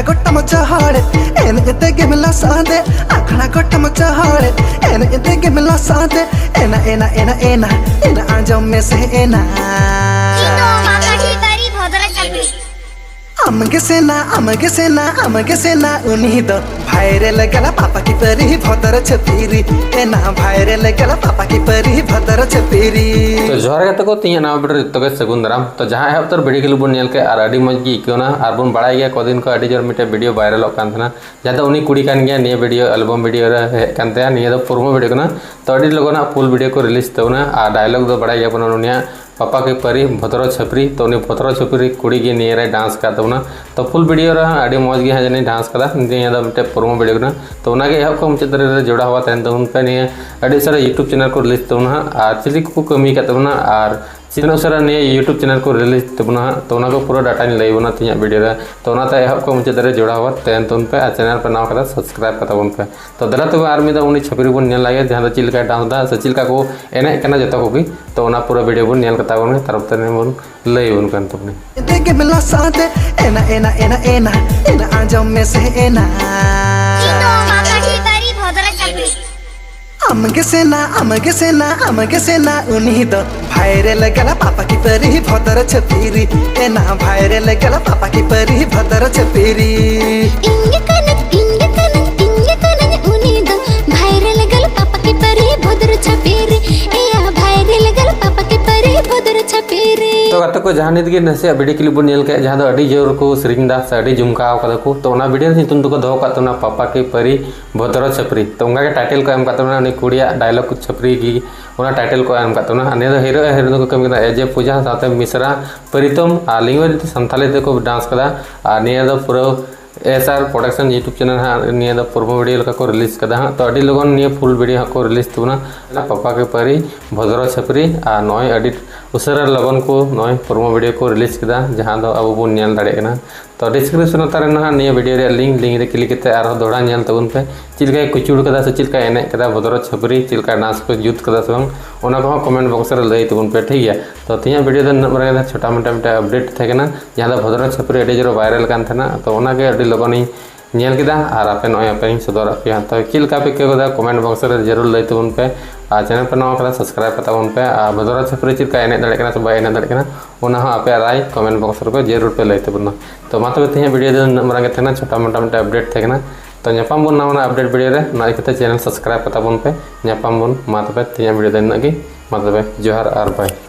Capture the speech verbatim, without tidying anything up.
ᱜᱚᱴᱟᱢ ᱪᱚᱦᱚᱲᱮᱫ, ᱮᱱᱮᱡ ᱛᱮᱜᱮᱢ ᱞᱟᱥᱟᱫᱮ᱾ ᱟᱠᱷᱲᱟ ᱜᱚᱴᱟᱢ ᱪᱚᱦᱚᱲᱮᱫ, ᱮᱱᱮᱡ ᱛᱮᱜᱮᱢ ᱞᱟᱥᱟᱫᱮ᱾ ᱮᱱᱟ, ᱮᱱᱟ, ᱮᱱᱟ, ᱮᱱᱟ, ᱮᱱᱟ, ᱟᱸᱡᱚᱢ ᱢᱮᱥᱮ, ᱮᱱᱟ᱾ ᱤᱧ ᱫᱚ ᱯᱟᱯᱟ ᱠᱤ ᱯᱟᱹᱨᱤ ᱵᱷᱚᱫᱨᱚ ᱪᱷᱟᱹᱯᱨᱤ᱾ ᱟᱢ ᱜᱮ ᱥᱮᱱᱟ, ᱟᱢ ᱜᱮ ᱥᱮᱱᱟ, ᱟᱢ ᱜᱮ ᱥᱮᱱᱟ, ᱩᱱᱤ ᱫᱚ ᱵᱷᱟᱭᱨᱮᱞ ᱜᱟᱞᱟ ᱯᱟᱯᱟ ᱠᱤ ᱯᱟᱹᱨᱤ ᱵᱷᱚᱫᱨᱚ ᱪᱷᱟᱹᱯᱨᱤ᱾ ᱮᱱᱟ ᱵᱷᱟᱭᱨᱮᱞ ᱜᱟᱞᱟ ᱯᱟᱯᱟ ᱠᱤ ᱯᱟᱹᱨᱤ ᱵᱷᱚᱫᱨᱚ ᱪᱷᱟᱹᱯᱨᱤ᱾ ᱛᱚ ᱡᱚᱦᱟᱨ ᱜᱟᱛᱮ ᱠᱚ, ᱛᱮᱦᱮᱧᱟᱜ ᱱᱟᱣᱟ ᱵᱷᱤᱰᱤᱭᱳ ᱨᱮ ᱡᱚᱛᱚ ᱜᱮ ᱥᱟᱹᱜᱩᱱ ᱫᱟᱨᱟᱢ᱾ ᱛᱚ ᱡᱟᱦᱟᱸ ᱮᱦᱚᱵ ᱩᱛᱟᱹᱨ ᱵᱷᱤᱰᱤᱭᱳ ᱠᱷᱤᱞᱤᱯ ᱵᱚᱱ ᱧᱮᱞ ᱠᱮᱫ ᱟᱨ ᱟᱹᱰᱤ ᱢᱚᱡᱽ ᱜᱮ ᱟᱹᱭᱠᱟᱹᱣ ᱮᱱᱟ, ᱟᱨ ᱵᱚᱱ ᱵᱟᱲᱟᱭ ᱜᱮᱭᱟ ᱠᱚᱫᱤᱱ ᱠᱷᱚᱱ ᱟᱹᱰᱤ ᱡᱳᱨ ᱢᱤᱫᱴᱮᱱ ᱵᱷᱤᱰᱤᱭᱳ ᱵᱷᱟᱭᱨᱟᱞᱚᱜ ᱠᱟᱱ ᱛᱟᱦᱮᱱᱟ, ᱡᱟᱦᱟᱸ ᱫᱚ ᱩᱱᱤ ᱠᱩᱲᱤ ᱠᱟᱱ ᱜᱮᱭᱟ, ᱱᱤᱭᱟᱹ ᱵᱷᱤᱰᱤᱭᱳ ᱮᱞᱵᱟᱢ ᱵᱷᱤᱰᱤᱭᱳ ᱨᱮ ᱦᱮᱡ ᱠᱟᱱ ᱛᱟᱭᱟ, ᱱᱤᱭᱟᱹ ᱫᱚ ᱯᱨᱳᱢᱳ ᱵᱷᱤᱰᱤᱭᱳ ᱠᱟᱱᱟ᱾ ᱛᱚ ᱟᱹᱰᱤ ᱞᱚᱜᱚᱱ ᱦᱟᱸᱜ ᱯᱷᱩᱞ ᱵᱷᱤᱰᱤᱭᱳ ᱠᱚ ᱨᱤᱞᱤᱡᱽ ᱛᱟᱵᱚᱱᱟ, ᱟᱨ ᱰᱟᱭᱞᱚᱜ ᱫᱚ ᱵᱟᱲᱟᱭ ᱜᱮᱭᱟᱵᱚᱱ ᱩᱱᱤᱭᱟᱜ ᱯᱟᱯᱟ ᱠᱤ ᱯᱟᱹᱨᱤ ᱵᱷᱚᱫᱨᱚ ᱪᱷᱟᱹᱯᱨᱤ᱾ ᱛᱚ ᱩᱱᱤ ᱵᱷᱚᱫᱨᱚ ᱪᱷᱟᱹᱯᱨᱤ ᱠᱩᱲᱤ ᱜᱮ ᱱᱤᱭᱟᱹ ᱨᱮᱭ ᱰᱟᱱᱥ ᱟᱠᱟᱫ ᱛᱟᱵᱚᱱᱟ᱾ ᱛᱚ ᱯᱷᱩᱞ ᱵᱷᱤᱰᱤᱭᱳ ᱨᱮ ᱦᱟᱸᱜ ᱟᱹᱰᱤ ᱢᱚᱡᱽ ᱜᱮ ᱦᱟᱸᱜ ᱡᱟᱹᱱᱤᱡ ᱰᱟᱱᱥ ᱠᱟᱫᱟ, ᱱᱤᱭᱟᱹ ᱫᱚ ᱢᱤᱫᱴᱮᱱ ᱯᱨᱳᱢᱳ ᱵᱷᱤᱰᱤᱭᱳ ᱠᱟᱱᱟ᱾ ᱛᱚ ᱚᱱᱟᱜᱮ ᱮᱦᱚᱵ ᱠᱷᱚᱱ ᱢᱩᱪᱟᱹᱫ ᱫᱷᱟᱹᱨᱤᱡ ᱨᱮ ᱡᱚᱲᱟᱣ ᱦᱚᱣᱟ ᱛᱟᱦᱮᱱ ᱛᱟᱵᱚᱱ ᱯᱮ᱾ ᱱᱤᱭᱟᱹ ᱟᱹᱰᱤ ᱩᱥᱟᱹᱨᱟ YouTube ᱪᱮᱱᱮᱞ ᱠᱚ ᱨᱤᱞᱤᱡᱽ ᱛᱟᱵᱚᱱᱟ ᱦᱟᱸᱜ, ᱟᱨ ᱪᱤᱞᱤ ᱠᱚᱠᱚ ᱠᱟᱹᱢᱤ ᱟᱠᱟᱫ ᱛᱟᱵᱚᱱᱟ, ᱟᱨ ᱛᱤᱱᱟᱹᱜ ᱩᱥᱟᱹᱨᱟ ᱱᱤᱭᱟᱹ YouTube ᱪᱮᱱᱮᱞ ᱠᱚ ᱨᱤᱞᱤᱡᱽ ᱛᱟᱵᱚᱱᱟ ᱦᱟᱸᱜ, ᱛᱚ ᱚᱱᱟ ᱠᱚ ᱯᱩᱨᱟᱹ ᱰᱟᱴᱟᱧ ᱞᱟᱹᱭ ᱟᱵᱚᱱᱟ ᱛᱮᱦᱮᱧᱟᱜ ᱵᱷᱤᱰᱤᱭᱳ ᱨᱮ᱾ ᱛᱚ ᱚᱱᱟᱛᱮ ᱮᱦᱚᱵ ᱠᱷᱚᱱ ᱢᱩᱪᱟᱹᱫ ᱫᱷᱟᱹᱨᱤᱡ ᱡᱚᱲᱟᱣ ᱦᱚᱣᱟ ᱛᱟᱦᱮᱱ ᱛᱟᱵᱚᱱ ᱯᱮ, ᱟᱨ ᱪᱮᱱᱮᱞ ᱯᱮ ᱱᱟᱣᱟ ᱠᱟᱫᱟ, ᱥᱟᱵᱥᱠᱨᱟᱭᱤᱵᱽ ᱠᱟᱛᱟ ᱵᱚᱱ ᱯᱮ᱾ ᱛᱚ ᱫᱮᱞᱟ ᱛᱚᱵᱮ ᱟᱨ ᱢᱤᱫ ᱫᱷᱟᱣ ᱩᱱᱤ ᱪᱷᱟᱹᱯᱨᱤ ᱵᱚᱱ ᱧᱮᱞ ᱞᱟᱜᱮ, ᱡᱟᱦᱟᱸ ᱫᱚ ᱪᱮᱫ ᱞᱮᱠᱟᱭ ᱰᱟᱱᱥ ᱮᱫᱟ ᱥᱮ ᱪᱮᱫ ᱞᱮᱠᱟ ᱠᱚ ᱮᱱᱮᱡ ᱠᱟᱱᱟ ᱡᱚᱛᱚ ᱠᱚᱜᱮ᱾ ᱛᱚ ᱚᱱᱟ ᱯᱩᱨᱟᱹ ᱵᱷᱤᱰᱤᱭᱳ ᱵᱚᱱ ᱧᱮᱞ ᱠᱟᱛᱟ ᱵᱚᱱ ᱜᱮ, ᱛᱟᱨᱯᱚᱨᱮ ᱵᱚᱱ ᱞᱟᱹᱭ ᱟᱵᱚᱱ ᱠᱟᱱ ᱛᱟᱵᱚᱱᱟ᱾ ᱛᱮᱜᱮᱢ ᱞᱟᱥᱟᱫᱮ, ᱮᱱᱟ, ᱮᱱᱟ, ᱮᱱᱟ, ᱮᱱᱟ, ᱮᱱᱟ, ᱟᱸᱡᱚᱢ ᱢᱮᱥᱮ, ᱮᱱᱟ᱾ ᱤᱧ ᱫᱚ ᱯᱟᱯᱟ ᱠᱤ ᱯᱟᱹᱨᱤ ᱵᱷᱚᱫᱨᱚ ᱪᱷᱟᱹᱯᱨᱤ᱾ ᱟᱢ ᱜᱮ ᱥᱮᱱᱟ, ᱟᱢ ᱜᱮ ᱥᱮᱱᱟ, ᱟᱢ ᱜᱮ ᱥᱮᱱᱟ, ᱩᱱᱤ ᱫᱚ ᱵᱷᱟᱭᱨᱮᱞ ᱜᱟᱞᱟ ᱯᱟᱯᱟ ᱠᱤ ᱯᱟᱹᱨᱤ ᱵᱷᱚᱫᱨᱚ ᱪᱷᱟᱹᱯᱨᱤ᱾ ᱮᱱᱟ ᱵᱷᱟᱭᱨᱮᱞ ᱜᱟᱞᱟ ᱯᱟᱯᱟ ᱠᱤ ᱯᱟᱹᱨᱤ ᱵᱷᱚᱫᱨᱚ ᱪᱷᱟᱹᱯᱨᱤ᱾ ᱤᱧ ᱜᱮ ᱠᱟᱹᱱᱟᱹᱧ, ᱤᱧ ᱜᱮ ᱠᱟᱹᱱᱟᱹᱧ, ᱤᱧ ᱜᱮ ᱠᱟᱹᱱᱟᱹᱧ ᱩᱱᱤ ᱫᱚ ᱵᱷᱟᱭᱨᱮᱞ ᱜᱟᱞᱟ ᱯᱟᱯᱟ ᱠᱤ ᱯᱟᱹᱨᱤ ᱵᱷᱚᱫᱨᱚ ᱪᱷᱟᱹᱯᱨᱤ᱾ ᱮᱭᱟ ᱵᱷᱟᱭᱨᱮᱞ ᱜᱟᱞᱟ ᱯᱟᱯᱟ ᱠᱤ ᱯᱟᱹᱨᱤ ᱵᱷᱚᱫᱨᱚ ᱪᱷᱟᱹᱯᱨᱤ᱾ ᱛᱚ ᱜᱟᱛᱮ ᱠᱚ, ᱡᱟᱦᱟᱸ ᱱᱤᱛ ᱜᱮ ᱱᱟᱥᱮᱭᱟᱜ ᱵᱷᱤᱰᱤᱭᱳ ᱠᱞᱤᱯ ᱵᱚᱱ ᱧᱮᱞ ᱠᱮᱫ, ᱡᱟᱦᱟᱸ ᱫᱚ ᱟᱹᱰᱤ ᱡᱳᱨ ᱠᱚ ᱥᱮᱨᱮᱧ ᱮᱫᱟ ᱥᱮ ᱟᱹᱰᱤ ᱡᱚᱢᱠᱟᱣ ᱠᱟᱫᱟ ᱠᱚ, ᱛᱚ ᱚᱱᱟ ᱵᱷᱤᱰᱤᱭᱳ ᱨᱮᱱᱟᱜ ᱧᱩᱛᱩᱢ ᱫᱚᱠᱚ ᱫᱚᱦᱚ ᱠᱟᱜ ᱛᱟᱵᱚᱱᱟ ᱯᱟᱯᱟ ᱠᱤ ᱯᱟᱹᱨᱤ ᱵᱷᱚᱫᱨᱚ ᱪᱷᱟᱹᱯᱨᱤ᱾ ᱛᱚ ᱚᱱᱠᱟ ᱜᱮ ᱴᱟᱭᱴᱮᱞ ᱠᱚ ᱮᱢ ᱠᱟᱜ ᱛᱟᱵᱚᱱᱟ, ᱩᱱᱤ ᱠᱩᱲᱤᱭᱟᱜ ᱰᱟᱭᱞᱚᱜ ᱠᱚ ᱪᱷᱟᱹᱯᱨᱤ ᱜᱮ ᱚᱱᱟ ᱴᱟᱭᱴᱮᱞ ᱠᱚ ᱮᱢ ᱠᱟᱜ ᱛᱟᱵᱚᱱᱟ᱾ ᱟᱨ ᱱᱤᱭᱟᱹ ᱫᱚ ᱦᱤᱨᱳ ᱟᱨ ᱦᱤᱨᱳᱭᱤᱱ ᱫᱚᱠᱚ ᱠᱟᱹᱢᱤ ᱠᱟᱱᱟ ᱮᱡᱮ ᱯᱩᱡᱟ ᱥᱟᱶᱛᱮ ᱢᱤᱥᱨᱟ ᱯᱨᱤᱛᱚᱢ, ᱟᱨ ᱞᱤᱝᱜᱚ ᱨᱤᱛᱤ ᱥᱟᱱᱛᱷᱟᱞᱤ ᱛᱮᱠᱚ ᱰᱟᱱᱥ ᱠᱟᱫᱟ᱾ ᱟᱨ ᱱᱤᱭᱟᱹ ᱫᱚ ᱯᱩᱨᱟᱹ S R Production YouTube channel ᱦᱟᱸᱜ ᱱᱤᱭᱟᱹ ᱫᱚ ᱯᱨᱳᱢᱳ ᱵᱷᱤᱰᱤᱭᱳ ᱞᱮᱠᱟ ᱠᱚ ᱨᱤᱞᱤᱡᱽ ᱠᱟᱫᱟ ᱦᱟᱸᱜ᱾ ᱛᱚ ᱟᱹᱰᱤ ᱞᱚᱜᱚᱱ ᱱᱤᱭᱟᱹ ᱯᱷᱩᱞ ᱵᱷᱤᱰᱤᱭᱳ ᱦᱟᱸᱜ ᱠᱚ ᱨᱤᱞᱤᱡᱽ ᱛᱟᱵᱚᱱᱟ᱾ ᱯᱟᱯᱟ ᱠᱤ ᱯᱟᱹᱨᱤ ᱵᱷᱚᱫᱨᱚ ᱪᱷᱟᱹᱯᱨᱤ, ᱟᱨ ᱱᱚᱜᱼᱚᱭ ᱟᱹᱰᱤ ᱩᱥᱟᱹᱨᱟ ᱞᱚᱜᱚᱱ ᱠᱚ ᱱᱚᱜᱼᱚᱭ promo video ᱠᱚ release ᱠᱮᱫᱟ, ᱡᱟᱦᱟᱸ ᱫᱚ ᱟᱵᱚ ᱵᱚᱱ ᱧᱮᱞ ᱫᱟᱲᱮᱭᱟᱜ ᱠᱟᱱᱟ᱾ ᱛᱚ description ᱞᱟᱛᱟᱨ ᱨᱮ ᱱᱟᱦᱟᱜ ᱱᱤᱭᱟᱹ video ᱨᱮᱭᱟᱜ link, link ᱨᱮ click ᱠᱟᱛᱮ ᱟᱨᱦᱚᱸ ᱫᱚᱦᱲᱟ ᱧᱮᱞ ᱛᱟᱵᱚᱱ ᱯᱮ, ᱪᱮᱫ ᱞᱮᱠᱟᱭ ᱠᱩᱪᱩᱲ ᱠᱟᱫᱟ ᱥᱮ ᱪᱮᱫ ᱞᱮᱠᱟᱭ ᱮᱱᱮᱡ ᱠᱟᱫᱟ, ᱵᱷᱚᱫᱨᱚ ᱪᱷᱟᱹᱯᱨᱤ ᱪᱮᱫ ᱞᱮᱠᱟ dance ᱠᱚ ᱡᱩᱛ ᱠᱟᱫᱟ ᱥᱮ ᱵᱟᱝ, ᱚᱱᱟ ᱠᱚᱦᱚᱸ comment box ᱨᱮ ᱞᱟᱹᱭ ᱛᱟᱵᱚᱱ ᱯᱮ, ᱴᱷᱤᱠ ᱜᱮᱭᱟ᱾ ᱛᱚ ᱛᱮᱦᱮᱧᱟᱜ video ᱫᱚ ᱱᱤᱱᱟᱹᱜ ᱢᱟᱨᱟᱝ ᱜᱮ, ᱪᱷᱳᱴᱟ ᱢᱳᱴᱟ ᱢᱤᱫᱴᱟᱝ update ᱛᱟᱦᱮᱸ ᱠᱟᱱᱟ, ᱡᱟᱦᱟᱸ ᱫᱚ ᱵᱷᱚᱫᱨᱚ ᱪᱷᱟᱹᱯᱨᱤ ᱟᱹᱰᱤ ᱡᱳᱨ viral ᱠᱟᱱ ᱛᱟᱦᱮᱱᱟ᱾ ᱛᱚ ᱚᱱᱟᱜᱮ ᱟᱹᱰᱤ ᱞᱚᱜᱚᱱᱤᱧ ᱧᱮᱞ ᱠᱮᱫᱟ ᱟᱨ ᱟᱯᱮ ᱱᱚᱜᱼᱚᱭ ᱟᱯᱮᱧ ᱥᱚᱫᱚᱨᱟᱜ ᱯᱮᱭᱟ᱾ ᱛᱚ ᱪᱮᱫ ᱞᱮᱠᱟ ᱯᱮ ᱟᱹᱭᱠᱟᱹᱣ ᱠᱮᱫᱟ comment box ᱨᱮ ᱡᱟᱹᱨᱩᱲ ᱞᱟᱹᱭ ᱛᱟᱵᱚᱱ ᱯᱮ, ᱟᱨ channel ᱯᱮ ᱱᱟᱣᱟ ᱠᱟᱱᱟ subscribe ᱠᱟᱛᱟ ᱵᱚᱱ ᱯᱮ, ᱟᱨ ᱵᱷᱚᱫᱨᱚ ᱪᱷᱟᱹᱯᱨᱤ ᱪᱮᱫ ᱞᱮᱠᱟ ᱮᱱᱮᱡ ᱫᱟᱲᱮᱭᱟᱜ ᱠᱟᱱᱟ ᱥᱮ ᱵᱟᱭ ᱮᱱᱮᱡ ᱫᱟᱲᱮᱭᱟᱜ ᱠᱟᱱᱟ, ᱚᱱᱟ ᱦᱚᱸ ᱟᱯᱮᱭᱟᱜ ᱨᱟᱭ comment box ᱨᱮᱯᱮ ᱡᱟᱹᱨᱩᱲ ᱯᱮ ᱞᱟᱹᱭ ᱛᱟᱵᱚᱱᱟ᱾ ᱛᱚ ᱢᱟ ᱛᱚᱵᱮ ᱛᱮᱦᱮᱧᱟᱜ video ᱫᱚ ᱱᱩᱱᱟᱹᱜ ᱢᱟᱨᱟᱝ ᱜᱮ ᱛᱟᱦᱮᱱᱟ, ᱪᱷᱳᱴᱟ ᱢᱳᱴᱟ ᱢᱤᱫᱴᱟᱝ update ᱛᱟᱦᱮᱸ ᱠᱟᱱᱟ᱾ ᱛᱚ ᱧᱟᱯᱟᱢ ᱵᱚᱱ ᱱᱟᱣᱟ ᱱᱟᱜ update video ᱨᱮ, ᱚᱱᱟ ᱤᱠᱟᱹᱛᱮ channel subscribe ᱠᱟᱛᱟ ᱵᱚᱱ ᱯᱮ᱾ ᱧᱟᱯᱟᱢ ᱵᱚᱱ, ᱢᱟ ᱛᱚᱵᱮ ᱛᱮᱦᱮᱧᱟᱜ video ᱫᱚ ᱤᱱᱟᱹᱜ ᱜᱮ, ᱢᱟ ᱛᱚᱵᱮ ᱡᱚᱦᱟᱨ ᱟᱨ bye᱾